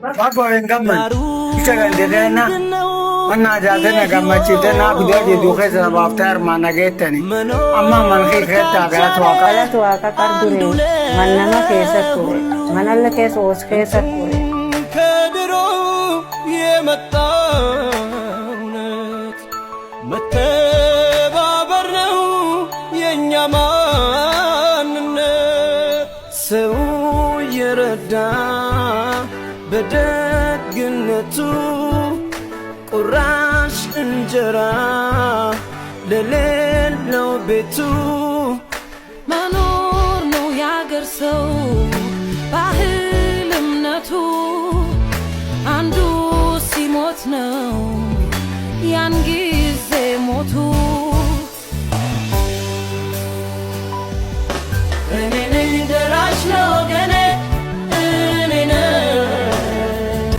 Waaqoo hin gammanne. Isa gandeenna manna ajaa'ibna gammachiifte naa guddaa jedhu keessa sabaaftee armaan nageettani. Amma man kee keessaa galata waaqa. Galata waaqa qar duree man nama keessa ture manalla keessa os keessa ture. ከድሮ የመጣ እውነት መተባበር ነው የእኛ ማንነት። ሰው የረዳ በደግነቱ ቁራሽ እንጀራ ለሌለው ቤቱ። መኖር ነው ያገር ሰው ባህል እምነቱ፣ አንዱ ሲሞት ነው ያን ጊዜ።